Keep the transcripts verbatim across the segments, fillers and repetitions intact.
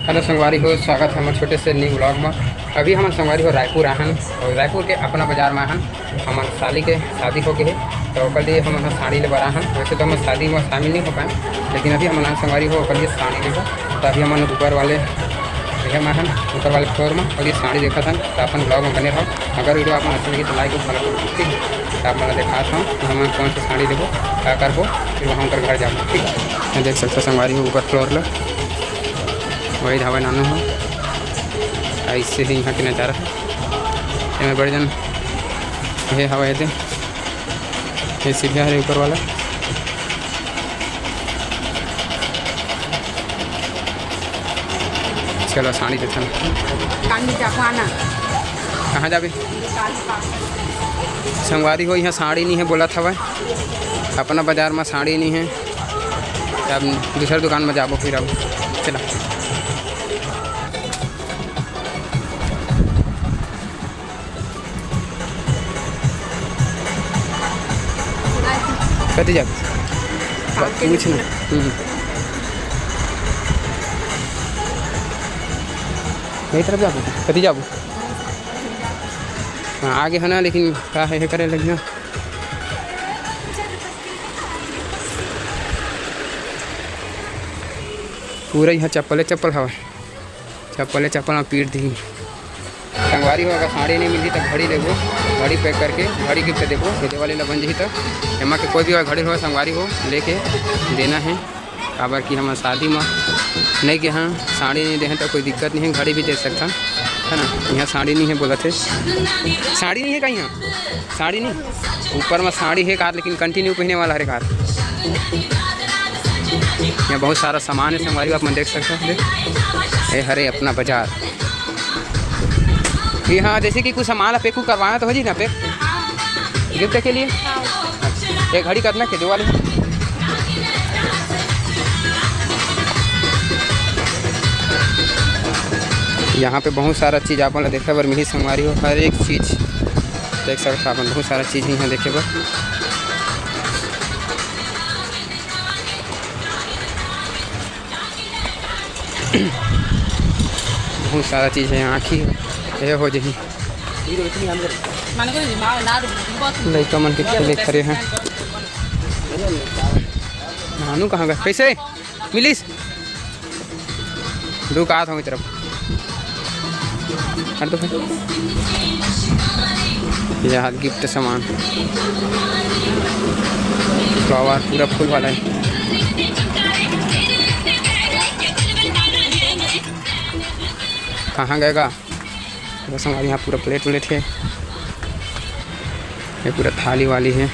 Hello संगवारी हो, स्वागत है हमर छोटे से न्यू व्लॉग में। अभी हमन संगवारी हो रायपुर आहन और रायपुर के अपना बाजार में आहन। हमन साली के शादी हो गए है, तो ओकर लिए हमन ह साड़ी ले बर आहन। वैसे तो हमन शादी में शामिल नहीं हो पाए, लेकिन अभी हमन आहन संगवारी हो ओकर लिए साड़ी लेबो। तो अभी हमन ऊपर वाले भैया में आहन, ऊपर वाले फ्लोर में, और ये साड़ी देखत हन। तो अपन व्लॉग में बने रहो। अगर वीडियो आप मन अच्छा लगे तो लाइक और फॉलो करो, ठीक है? तो आप मन ला देखात हूँ कि हमन कौन सा साड़ी लेबो, क्या करबो, फिर वहाँ उनकर घर जाबो, ठीक है? ये देख सकते हो संगवारी हो ऊपर फ्लोर ला, वही धावा नानू हो। ऐसे ही यहाँ के नज़ारा है। एमे बड़े जन ये हवा ये दे, ये सीढ़िया है ऊपर वाला। चलो साड़ी देखन। कांदी जापाना। कहाँ जाबे? संगवारी हो, यहाँ साड़ी नहीं है बोलत हवय, अपना बाजार में साड़ी नहीं है। अब दूसर दुकान में जाबो फिर। अब चला। कति जाबे? बा-, पूछ ना। हम्म। यही तरफ जाबो? कति जाबो? हाँ, आगे है ना, लेकिन का है, है करे लगी ना। पूरा यहाँ चप्पले चप्पल हवा। चप्पले चप्पल में पीट दी। संगवारी हो, अगर साड़ी नहीं मिलती तो घड़ी लेबो, घड़ी पैक करके घड़ी गिफ्ट देबो। ये देवाली ला बन जही तो एमा के कोई भी घड़ी हो संगवारी हो लेके देना है। काबर कि हमर शादी में नहीं गे हाँ, साड़ी नहीं दे हैं तो कोई दिक्कत नहीं है, घड़ी भी दे सकता है ना। यहाँ साड़ी नहीं है बोलत है, साड़ी नहीं है कहीं यहाँ। साड़ी नहीं, ऊपर में साड़ी है कार, लेकिन कंटिन्यू पहने वाला है कार। यहाँ बहुत सारा सामान है संगवारी, आप मन देख सकते हो। देख, ये हरे अपना बाजार। ये हाँ, जैसे कि कुछ सामान आप पैक करवाना तो हो जी ना पैक गिफ्ट के लिए। ये घड़ी कितना के दो वाले? यहाँ पे बहुत सारा चीज़ आप मन ला देखे बर मिली संगवारी हो, हर एक चीज़ देख सकत हो आप मन, बहुत सारा चीज़ यहाँ देखे बर। बहुत सारा चीज़ है, आँखी ये हो जही। लइका मन के खेले करे हैं। नानू कहाँ गए? कैसे मिलिस? रुक, आत हूँ इस तरफ। हट तो फिर। ये हाथ गिफ्ट सामान, फ्लावर पूरा फूल वाला है। कहाँ गएगा? बस हमारे यहाँ पूरा प्लेट व्लेट है, ये पूरा थाली वाली है,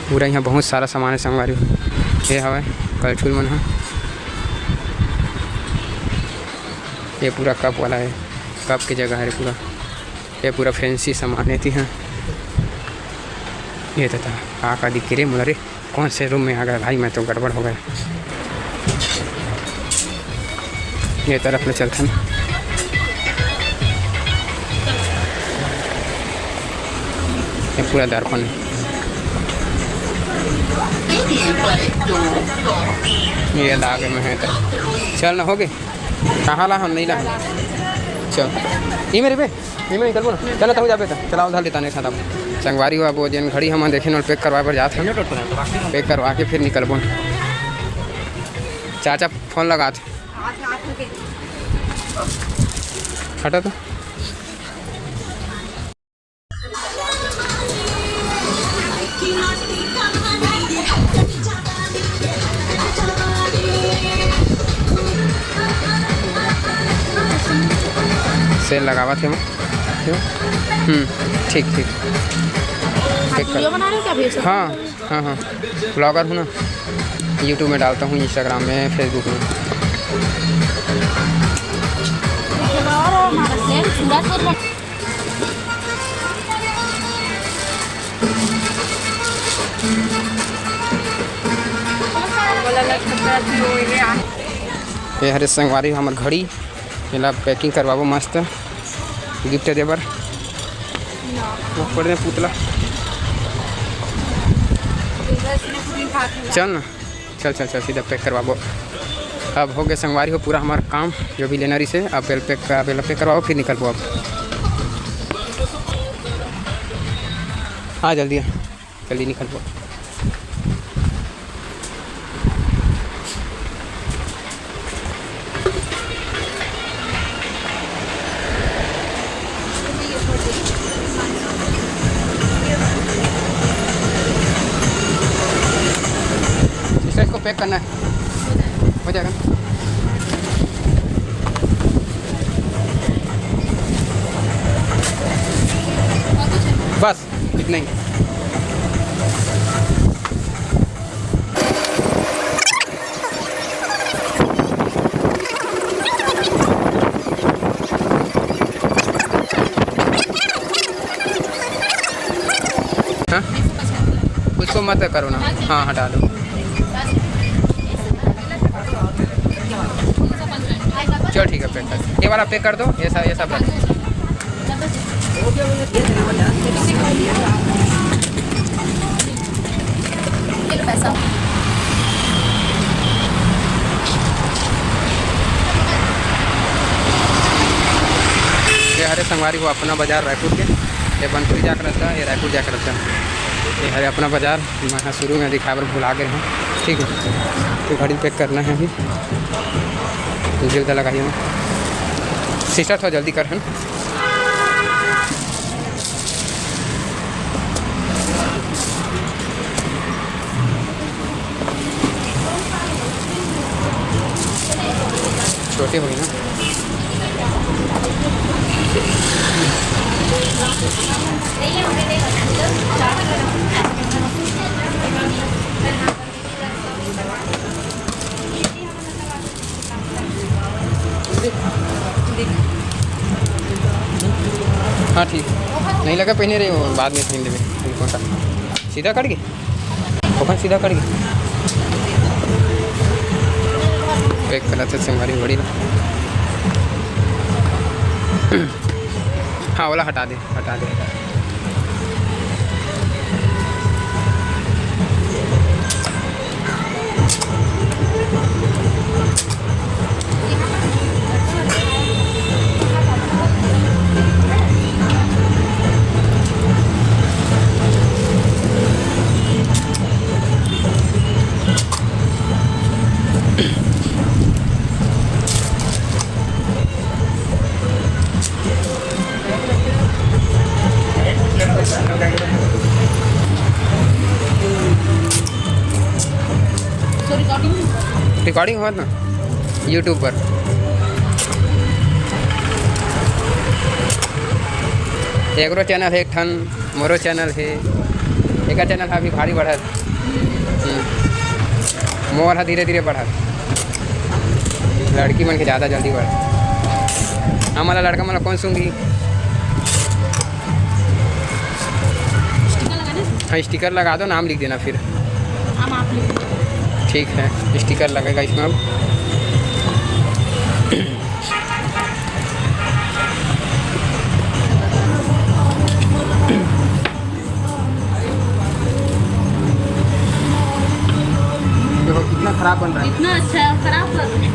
पूरा यहाँ बहुत सारा सामान है संगवारी हो। ये हवे कलछुल मन ह, ये पूरा कप वाला है, कप के जगह है पूरा। ये पूरा फैंसी सामान है ती हाँ। ये तो था का का दिख रे मोला रे। कौन से रूम में आ गए भाई, मैं तो गड़बड़ हो गया। ये तरफ ले चलथन। ये पूरा दर्पण है। ये आगे में है तो चल ना होगे। कहाँ ला हम नहीं ला। चल। ये मेरे पे। नहीं, मैं निकलबो ना। चल ना, तहूँ जाबे त। चला, उधार लेता नहीं खाता। संगवारी हो, अब वो जेन घड़ी हमन देखे न, पैक करवाए बर जात हन। पैक करवा के फिर निकलबो। चाचा फोन लगात। हटा तो। सेल लगावत हे मैं। हम्म, ठीक, ठीक। आप वीडियो बना रहे हो क्या अभी? हाँ, हाँ, हाँ। ब्लॉगर हूँ ना, यूट्यूब में डालता हूँ, इंस्टाग्राम में, फेसबुक में। ये हरे संगवारी हमर घड़ी, एला पैकिंग करवाबो मस्त गिफ्ट दे बर। ऊपर में पुतला। चल ना, चल, चल, चल, सीधा पैक करवाबो। अब हो गए संगवारी हो पूरा हमार काम, जो भी लेना रहिसे। अब बिल पे, बिल पे करवाओ, फिर निकलबो। अब आ जल्दी, आ। जल्दी निकलबो। सिस्टर, इसको पैक करना है, हो जाएगा ना? बस इतना ही। हाँ? उसको मत करो ना। हाँ, हटा दो। चलो ठीक है, पैक कर, ये वाला पैक कर दो, ये सब, ये सब रख। ये लो पैसा। ये हरे संगवारी हो अपना बाजार रायपुर के, ये बनपुरी जाकर रहता है, ये रायपुर जाकर रहता है। ये हरे अपना बाजार, मैं शुरू में दिखाए बर भुला गए हैं, ठीक है। तो गाड़ी पैक करना है अभी, जल्दी लगाइए ना सिस्टर, थोड़ा जल्दी कर, है ना। छोटे होई ना। हाँ, ठीक। नहीं लगा, पहने रहे हो, बाद में पहन लेबे। अभी कौन सा? सीधा कट गई? ओखन सीधा कट गई। एक गलत से संगवारी बड़ी ना। हाँ, वाला हटा दे, हटा दे। रिकॉर्डिंग होत ना YouTube पर। एकरो चैनल है एक ठन, मोरो चैनल है। एकर चैनल ह अभी भारी बढ़त। हम्म। मोर ह धीरे-धीरे बढ़त। लड़की मन के ज़्यादा जल्दी बढ़त। हमन ला लड़का मन ला कौन सूंघी? हाँ, स्टिकर लगा दो, नाम लिख देना फिर। नाम आप लिख दो। ठीक है, स्टिकर लगेगा इसमें अब। देखो कितना खराब बन रहा है। इतना अच्छा, खराब बन रहा है।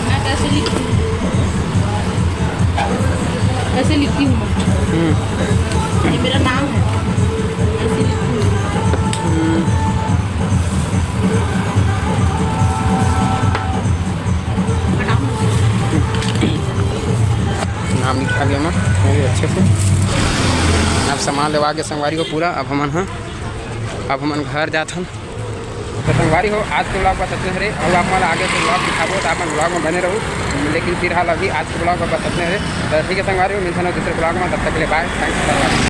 मैं कैसे लिखती हूँ? ऐसे लिखती हूँ मैं। हम्म। ये मेरा नाम है। ऐसे लिखती हूँ। हम्म। नाम लिखा गया मैं, ये अच्छे से। अब सामान लेवा के संगवारी हो पूरा, अब हमन ह, अब हमन घर जात हन। तो संगवारी हो, आज के vlog बस अतने हरे, अउ आप मन ला आगे के vlog दिखाबो, तो आप मन vlog में बने रहू। लेकिन फिलहाल अभी आज के vlog बस अतने हरे। तो ठीक है संगवारी हो, मिलथन दूसरे vlog में, तब तक के लिए bye, thanks for watching।